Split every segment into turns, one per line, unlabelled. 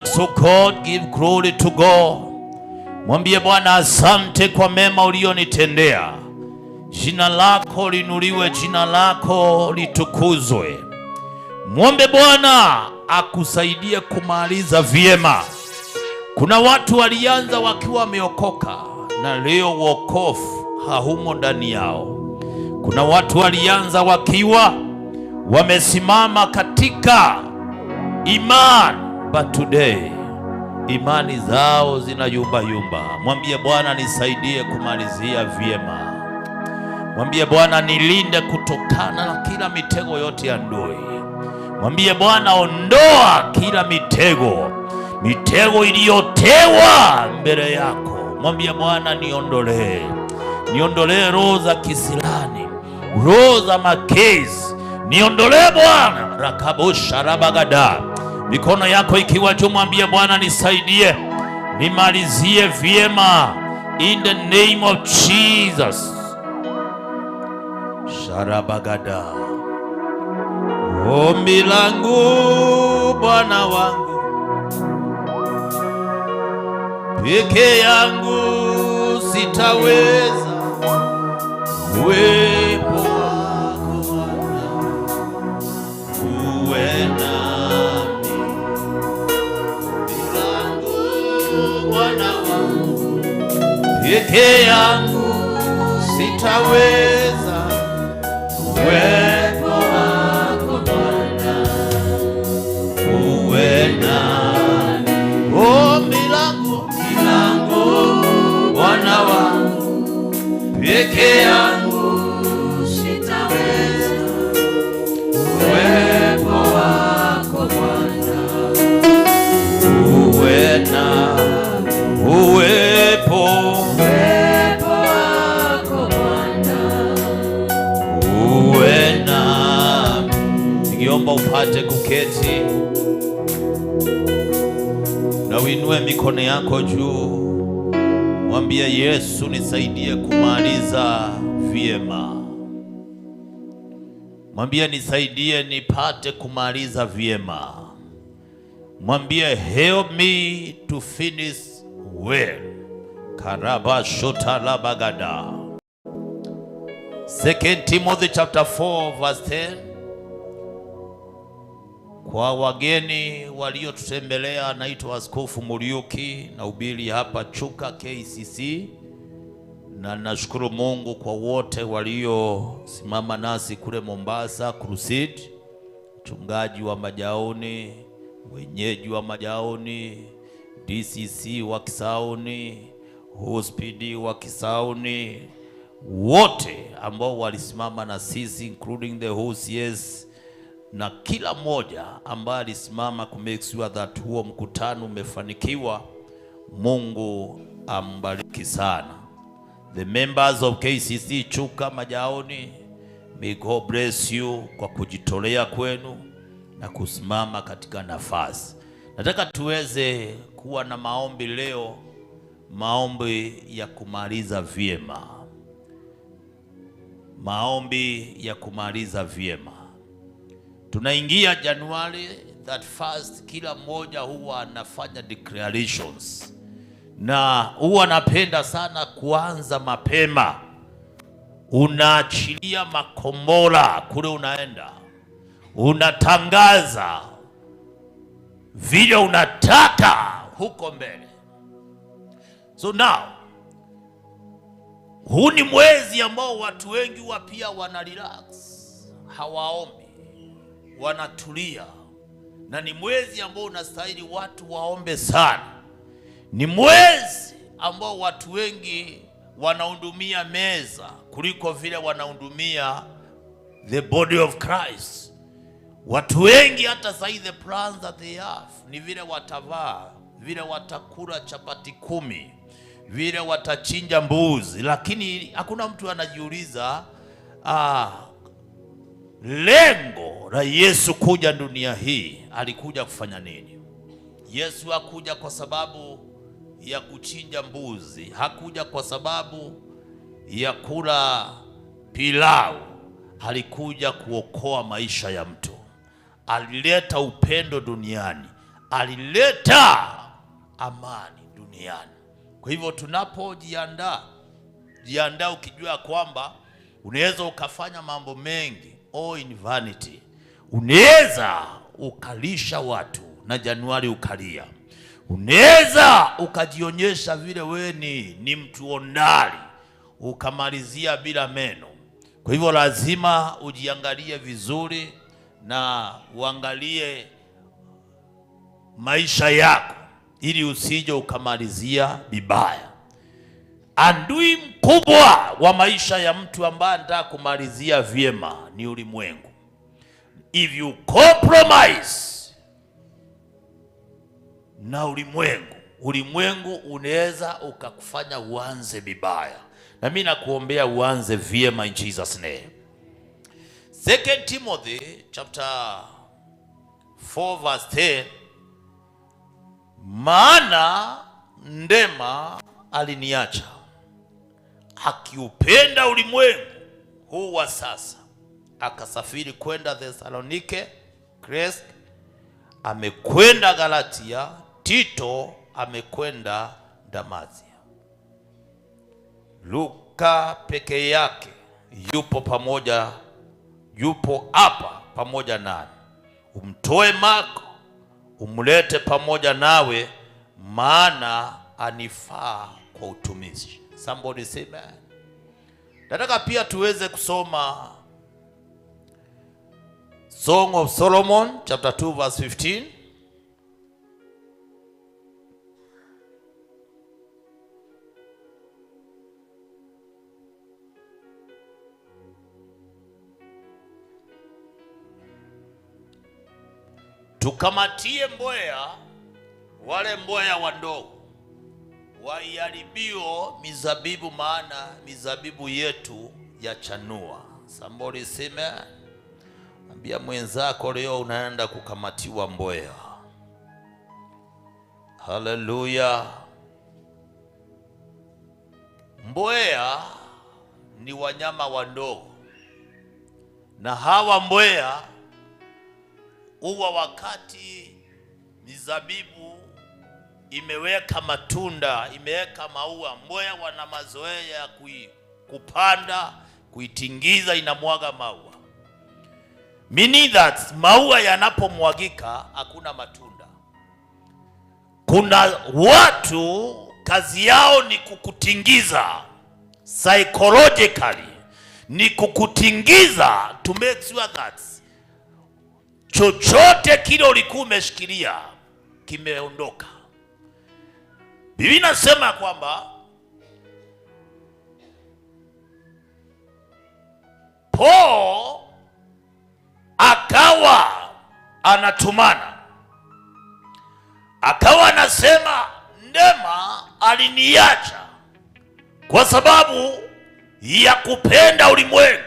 So God, give glory to God. Mwambie Bwana, asante kwa mema ulionitendea. Jina lako liinuliwe, jina lako litukuzwe. Mwombe Bwana akusaidie kumaliza vyema. Kuna watu walianza wakiwa wameokoka na leo wokovu haumo ndani yao. Kuna watu walianza wakiwa wamesimama katika imani, but today imani zao zina yumba yumba. Mwambie Bwana, nisaidie kumalizia vyema. Mwambie Bwana, nilinde kutokana na kila mitego yote ya adui. Mwambie Bwana, ondoa kila mitego, mitego iliyotegwa mbele yako. Mwambie Bwana, niondolee, niondolee roho za kisirani, roho za makesi, niondolee Bwana. Rakabusha rabagada, mikono yako ikiwa juu, mwambie Bwana, nisaidie, nimalizie vyema, in the name of Jesus. Sharabagada, ombi langu Bwana wangu, peke yangu sitaweza, uwepo wako Bwana uwe nami. Ombi langu Bwana wangu, peke yangu sitaweza, uwepo wako Bwana uwe nami. Ombi langu, langu Bwana wangu, peke yangu sitaweza, uwepo wako Bwana uwe nami, uwepo
Uwepo wako Bwana,
uwe nami. Nikiomba upate kuketi na uinue mikono yako juu, mwambie Yesu, nisaidie kumaliza vyema. Mwambie nisaidie nipate kumaliza vyema. Mwambie, help me to finish well. Karaba shota labagada. Second Timothy chapter 4 verse 10. Kwa wageni waliotutembelea, naitwa Askofu Muriuki nahubiri hapa Chuka KCC, na nashukuru Mungu kwa wote waliosimama nasi kule Mombasa Crusade, mchungaji wa Majaoni, wenyeji wa Majaoni, DCC wa Kisauni, Hospidi wa Kisauni, wote ambao walisimama na sisi including the OCS na kila mmoja ambaye alisimama ku make sure that huo mkutano umefanikiwa. Mungu ambariki sana. The members of KCC Chuka Majaoni, may God bless you kwa kujitolea kwenu na kusimama katika nafasi. Nataka tuweze kuwa na maombi leo, maombi ya kumaliza vyema, maombi ya kumaliza vyema. Tunaingia Januari that first, kila mmoja huwa anafanya declarations, na huwa napenda sana kuanza mapema. Unaachilia makombora kule unaenda, unatangaza vile unataka huko mbele. So now huu ni mwezi ambao watu wengi huwa pia wana relax, hawaombi, wanatulia, na ni mwezi ambao unastahili watu waombe sana. Ni mwezi ambao watu wengi wanahudumia meza kuliko vile wanahudumia the body of Christ. Watu wengi hata sahii the plans that they have ni vile watavaa, vile watakula chapati 10, vile watachinja mbuzi, lakini hakuna mtu anajiuliza, lengo la Yesu kuja dunia hii alikuja kufanya nini? Yesu hakuja kwa sababu ya kuchinja mbuzi, hakuja kwa sababu ya kula pilau, alikuja kuokoa maisha ya mtu. Alileta upendo duniani. Alileta amani duniani. Kwa hivyo tunapojiandaa, jiandaa ukijua kwamba unaweza ukafanya mambo mengi all in vanity. Unaweza ukalisha watu na Januari ukalia. Unaweza ukajionyesha vile wewe ni mtu hodari ukamalizia bila meno. Kwa hivyo lazima ujiangalie vizuri na uangalie maisha yako ili usije ukamalizia vibaya. Adui mkubwa wa maisha ya mtu ambaye anataka kumalizia vyema ni ulimwengu. If you compromise na ulimwengu, ulimwengu unaweza ukakufanya uanze vibaya, na mimi nakuombea uanze vyema in Jesus name. Second Timothy chapter 4 verse 10, maana Dema aliniacha akiupenda ulimwengu huu wa sasa, akasafiri kwenda Thesalonike, Kreske amekwenda Galatia, Tito amekwenda Damasia. Luka peke yake yupo pamoja, yupo hapa pamoja nami. Umtoe Marko umlete pamoja nawe, maana anifaa kwa utumishi. Somebody say amen. Nataka pia tuweze kusoma Song of Solomon chapter 2 verse 15. Tukamatie mbweha wale mbweha wadogo waiharibio mizabibu, maana mizabibu yetu yachanua. Somebody say amen. Ambia mwenzako leo unaenda kukamatiwa mbweha. Haleluya! Mbweha ni wanyama wadogo, na hawa mbweha huwa wakati mizabibu imeweka matunda, imeweka maua, mbweha wana mazoea ya kupanda, kuitingiza, inamwaga maua. Meaning that maua yanapomwagika hakuna matunda. Kuna watu kazi yao ni kukutingiza psychologically, ni kukutingiza to make sure that chochote kile ulikuwa umeshikilia kimeondoka. Biblia inasema kwamba Paul akawa anatumana, akawa anasema Dema aliniacha kwa sababu ya kupenda ulimwengu.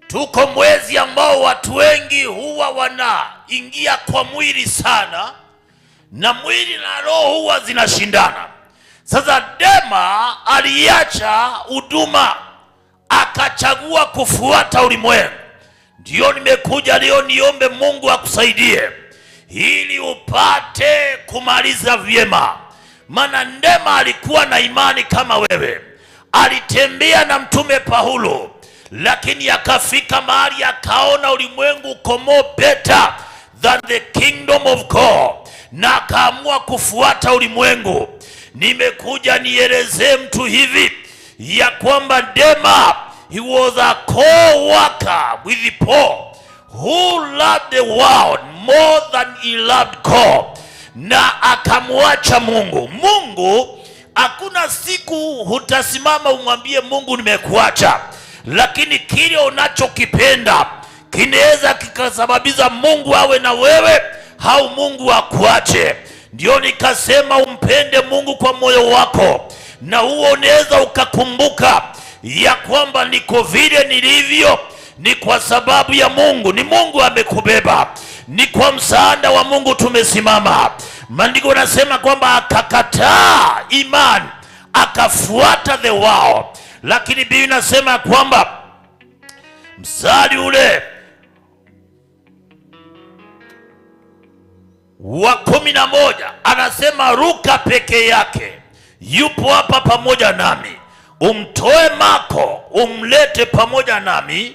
Tuko mwezi ambao watu wengi huwa wanaingia kwa mwili sana, na mwili na roho huwa zinashindana. Sasa Dema aliacha huduma akachagua kufuata ulimwengu. Ndiyo nimekuja leo niombe Mungu akusaidie ili upate kumaliza vyema, maana Dema alikuwa na imani kama wewe, alitembea na mtume Paulo, lakini akafika mahali akaona ulimwengu uko more better than the kingdom of God, na akaamua kufuata ulimwengu. Nimekuja nielezee mtu hivi ya kwamba Dema, he was a co-worker with Paul who loved the world more than he loved God, na akamwacha Mungu. Mungu, hakuna siku hutasimama umwambie Mungu nimekuacha, lakini kile unachokipenda kinaweza kikasababisha Mungu awe na wewe au Mungu akuache. Ndio nikasema umpende Mungu kwa moyo wako, na huo unaweza ukakumbuka ya kwamba niko vile nilivyo ni kwa sababu ya Mungu, ni Mungu amekubeba, ni kwa msaada wa Mungu tumesimama. Maandiko nasema kwamba akakataa imani akafuata the world, lakini Biblia inasema kwamba mstari ule Wa 11 anasema Luka peke yake yupo hapa pamoja nami, umtoe Marko umlete pamoja nami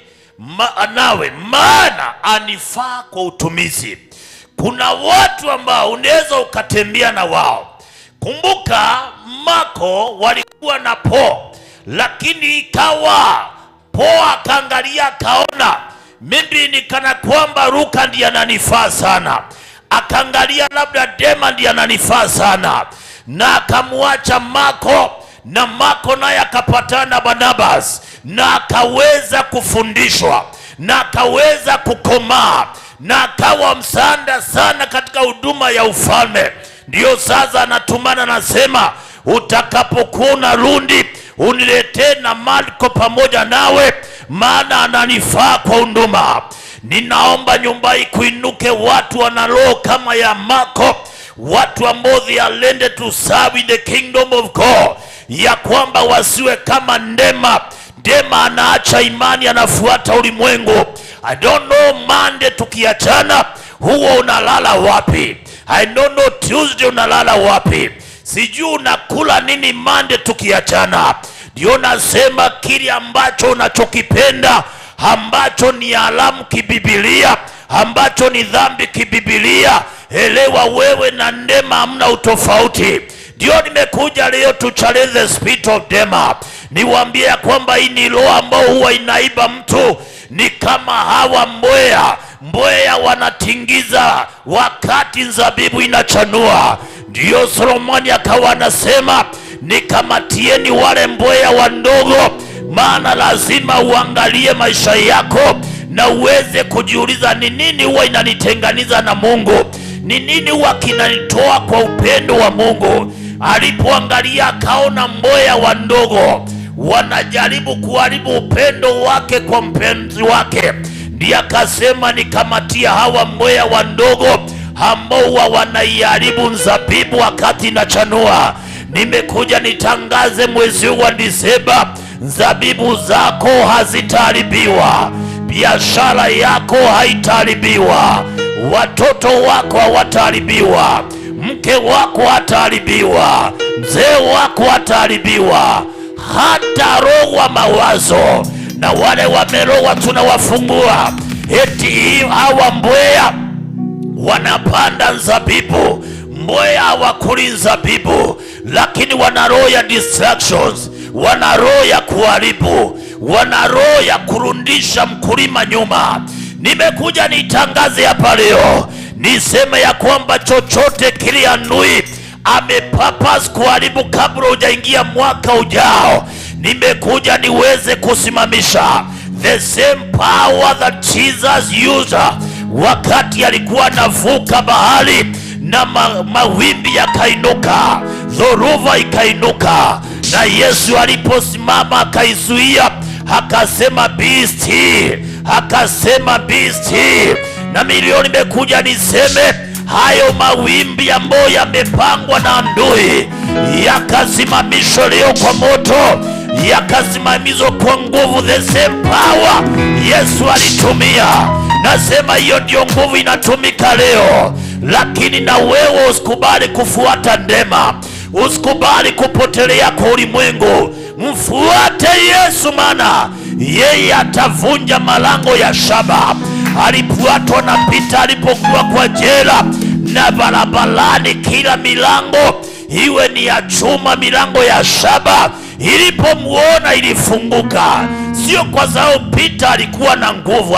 nawe, maana anifaa kwa utumizi. Kuna watu ambao unaweza ukatembea na wao. Kumbuka Marko walikuwa na Paul, lakini ikawa Paul akaangalia akaona, mimi ni kana kwamba Luka ndiye ananifaa sana, akaangalia labda Dema ndiye ananifaa sana, na akamwacha Marko, na Marko naye akapatana na Barnabas na akaweza kufundishwa na akaweza kukomaa na akawa msaada sana katika huduma ya ufalme. Ndiyo sasa anatumana, nasema utakapokuwa unarudi uniletee na Marko pamoja nawe, maana ananifaa kwa huduma. Ninaomba nyumba hii kuinuke watu wana roho kama ya Marko, watu ambao they are ready to serve in the kingdom of God, ya kwamba wasiwe kama Dema. Dema anaacha imani, anafuata ulimwengu. I don't know Monday tukiachana, huo unalala wapi? I don't know Tuesday unalala wapi? Sijui unakula nini Monday tukiachana. Ndio nasema kile ambacho unachokipenda ambacho ni haramu kibibilia, ambacho ni dhambi kibibilia, elewa wewe na Dema hamna utofauti. Ndio nimekuja leo to challenge the spirit of Dema, niwaambie ya kwamba hii ni roho ambao huwa inaiba mtu, ni kama hawa mbweha. Mbweha wanatingiza wakati zabibu inachanua. Ndiyo Solomoni akawa anasema nikamatieni wale mbweha wandogo, maana lazima uangalie maisha yako na uweze kujiuliza ni nini huwa inanitenganiza na Mungu, ni nini huwa kinanitoa kwa upendo wa Mungu. Alipoangalia akaona mbweha wandogo wanajaribu kuharibu upendo wake kwa mpenzi wake, ndiye akasema nikamatia hawa mbweha wandogo ambao huwa wanaiharibu mzabibu wakati inachanua. Nimekuja nitangaze mwezi huu wa Disemba, zabibu zako hazitaharibiwa, biashara yako haitaharibiwa, watoto wako hawataharibiwa, mke wako hataharibiwa, mzee wako hataharibiwa, hata roho mawazo. Na wale wamerowa tunawafungua, eti hawa mbweha wanapanda zabibu, mbweha hawakuli zabibu, lakini wana roho ya distractions, wana roho ya kuharibu, wana roho ya kurudisha mkulima nyuma. Nimekuja nitangaze hapa leo, niseme ya kwamba chochote kile adui amepurpose kuharibu kabla hujaingia mwaka ujao, nimekuja niweze kusimamisha the same power that Jesus used wakati alikuwa anavuka bahari na mawimbi yakainuka, dhoruba ikainuka, na Yesu aliposimama akaizuia, akasema be still, akasema be still. Na milioni imekuja niseme hayo mawimbi ambayo yamepangwa na adui yakasimamishwa leo kwa moto, yakasimamizwa kwa nguvu, the same power Yesu alitumia. Nasema hiyo ndio nguvu inatumika leo, lakini na wewe usikubali kufuata Dema, usikubali kupotelea kwa ulimwengu. Mfuate Yesu, maana yeye atavunja malango ya shaba. Alifuatwa na Pita alipokuwa kwa jela na barabarani, kila milango iwe ni ya chuma, milango ya shaba, ilipomuona ilifunguka. Sio kwa sababu Pita alikuwa na nguvu,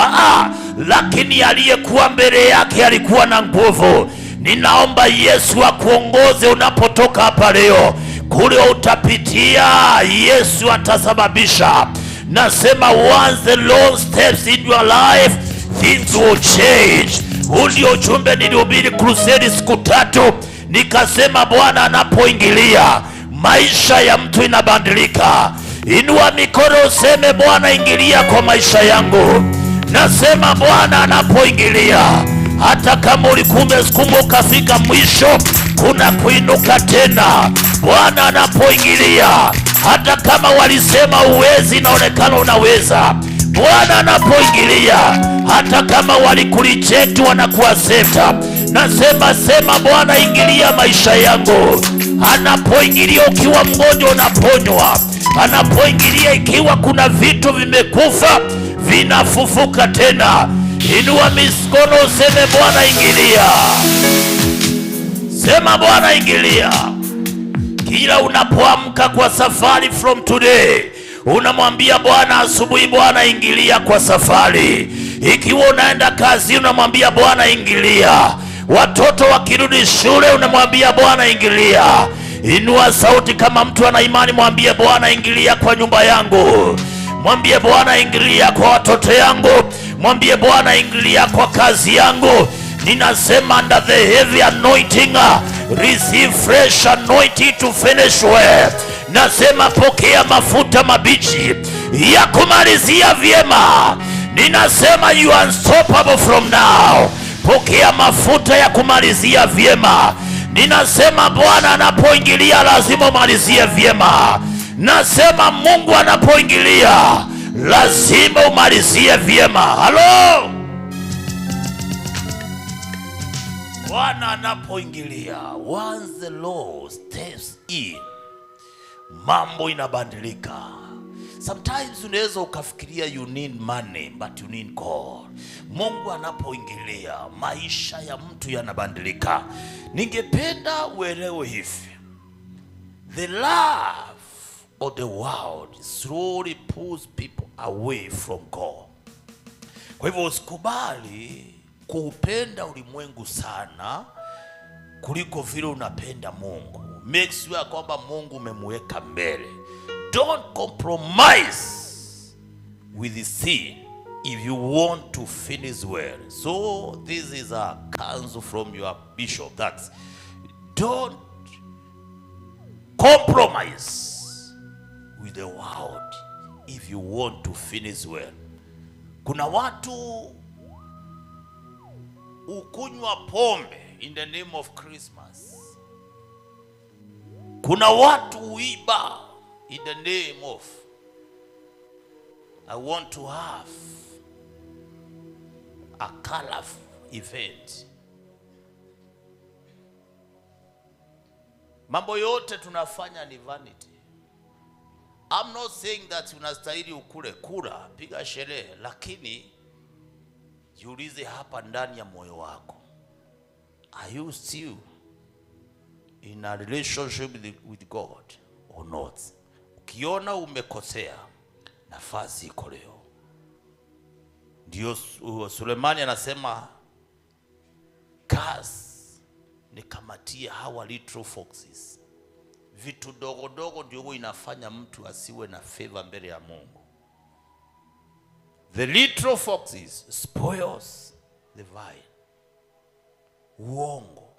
lakini aliyekuwa mbele yake alikuwa na nguvu. Ninaomba Yesu akuongoze unapotoka hapa leo, kule utapitia Yesu atasababisha. Nasema once the Lord steps in your life, things will change. Huu ndio ujumbe nilihubiri crusade siku 3, nikasema Bwana anapoingilia maisha ya mtu inabadilika. Inua mikono useme, Bwana ingilia kwa maisha yangu. Nasema Bwana anapoingilia, hata kama ulikuwa umesukumwa ukafika mwisho, kuna kuinuka tena. Bwana anapoingilia, hata kama walisema uwezi, inaonekana unaweza. Bwana anapoingilia, hata kama walikureject wanakuaccept. Nasema sema, Bwana ingilia maisha yangu. Anapoingilia ukiwa mgonjwa unaponywa. Anapoingilia ikiwa kuna vitu vimekufa vinafufuka tena. Inua mikono useme, Bwana ingilia. Sema, Bwana ingilia. Kila unapoamka kwa safari from today, unamwambia Bwana asubuhi, Bwana ingilia kwa safari. Ikiwa unaenda kazi, unamwambia Bwana ingilia. Watoto wakirudi shule, unamwambia Bwana ingilia. Inua sauti kama mtu ana imani, mwambie Bwana ingilia kwa nyumba yangu, mwambie Bwana ingilia kwa watoto yangu, mwambie Bwana ingilia kwa kazi yangu. Ninasema under the heavy anointing, receive fresh anointing to finish well. Nasema pokea mafuta mabichi ya kumalizia vyema. Ninasema you are unstoppable from now. Pokea mafuta ya kumalizia vyema. Ninasema Bwana anapoingilia lazima umalizie vyema. Nasema Mungu anapoingilia lazima umalizie vyema. Halo, Bwana anapoingilia, once the Lord steps in, mambo inabadilika. Sometimes unaweza ukafikiria you need money but you need God. Mungu anapoingilia maisha ya mtu yanabadilika. Ningependa uelewe hivi, the love of the world slowly pulls people away from God. Kwa hivyo usikubali kuupenda ulimwengu sana kuliko vile unapenda Mungu. Make sure kwamba Mungu umemweka mbele. Don't compromise with the sin if you want to finish well. So this is a counsel from your bishop that don't compromise with the world if you want to finish well. Kuna watu ukunywa pombe in the name of Christmas. Kuna watu huiba in the name of I want to have a colorful event. Mambo yote tunafanya ni vanity. I'm not saying that unastahili ukule kula, piga sherehe, lakini jiulize hapa ndani ya moyo wako, are you still in a relationship with God or not? Ukiona umekosea, nafasi iko leo. Ndio Sulemani anasema curse nikamatie hawa little foxes. Vitu dogo dogo ndio inafanya mtu asiwe na favor mbele ya Mungu. The little foxes spoils the vine. Uongo.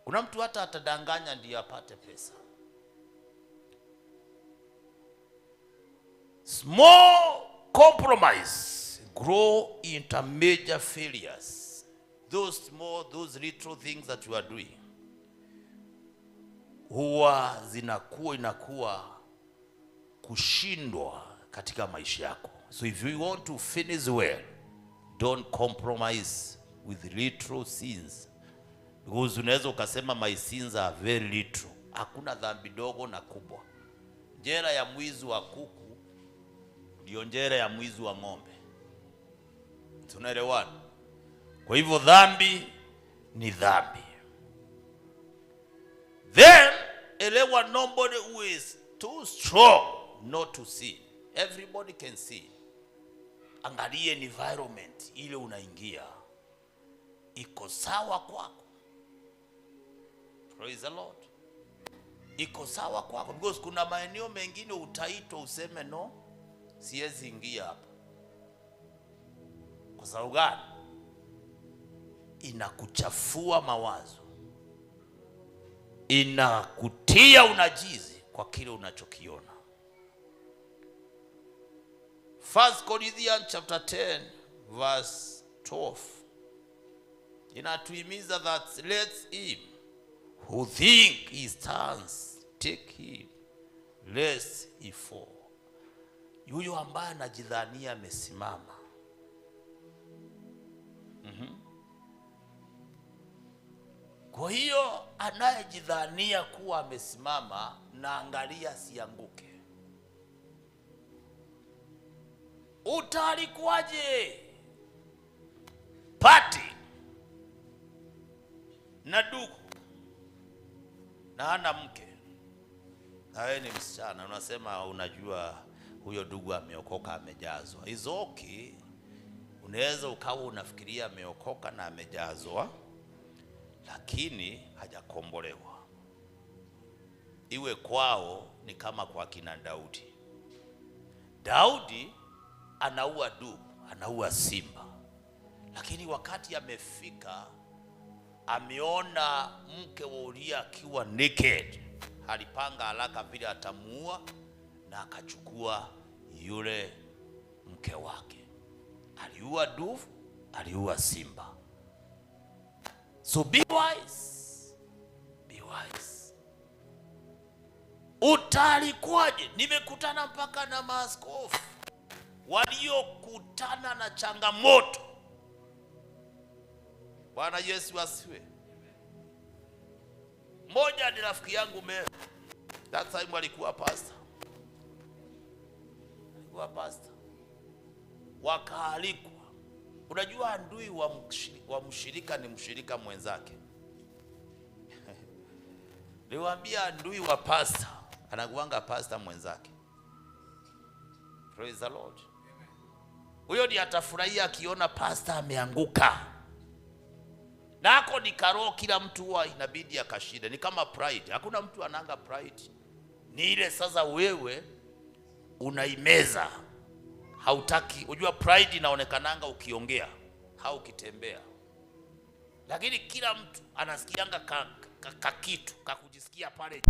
Kuna mtu hata atadanganya ndiyo apate pesa. Small compromise grow into major failures. Those small, those little things that you are doing huwa zinakuwa inakuwa kushindwa katika maisha yako. So if you want to finish well, don't compromise with little sins. Because unaweza ukasema my sins are very little. Hakuna dhambi dogo na kubwa. Njera ya mwizi wa kuku ndio njera ya mwizi wa ng'ombe. Tunaelewana? Kwa hivyo dhambi ni dhambi. Then elewa, nobody who is too strong not to sin. Everybody can sin. Angalie environment ile unaingia iko sawa kwako. Praise the Lord. Iko sawa kwako, because kuna maeneo mengine utaitwa useme no, siwezi ingia hapa. Kwa sababu gani? Inakuchafua mawazo, inakutia unajizi kwa kile unachokiona. 1 Corinthians chapter 10 verse 12 inatuhimiza that let him who think he stands take heed lest he fall. Huyo ambaye anajidhania amesimama. Kwa hiyo anayejidhania kuwa amesimama na angalia asianguke. Utalikuwaje? Pati na duku na hana mke na wewe ni msichana, unasema unajua huyo dugu ameokoka, amejazwa. It's okay. Unaweza ukawa unafikiria ameokoka na amejazwa, lakini hajakombolewa. Iwe kwao ni kama kwa kina Daudi. Daudi anaua dubu, anaua simba, lakini wakati amefika ameona mke wa Uria akiwa naked, alipanga haraka vile atamuua na akachukua yule mke wake. Aliua dubu, aliua simba. So be wise, be wise. Utalikuwaje? Nimekutana mpaka na maaskofu waliokutana na changamoto. Bwana Yesu asifiwe. Moja ni rafiki yangu Mary. That time alikuwa pastor. Alikuwa pastor. Wakaalikwa. Unajua adui wa mshirika ni mshirika mwenzake. Niwaambia adui wa pastor anakuanga pastor mwenzake. Praise the Lord. Huyo ndiye atafurahia akiona pastor ameanguka. Nako ni karo, kila mtu huwa inabidi akashinde. Ni kama pride. Hakuna mtu ananga pride. Ni ile sasa wewe unaimeza. Hautaki. Unajua pride inaonekananga ukiongea au ukitembea. Lakini kila mtu anasikianga ka kitu, ka kujisikia pale.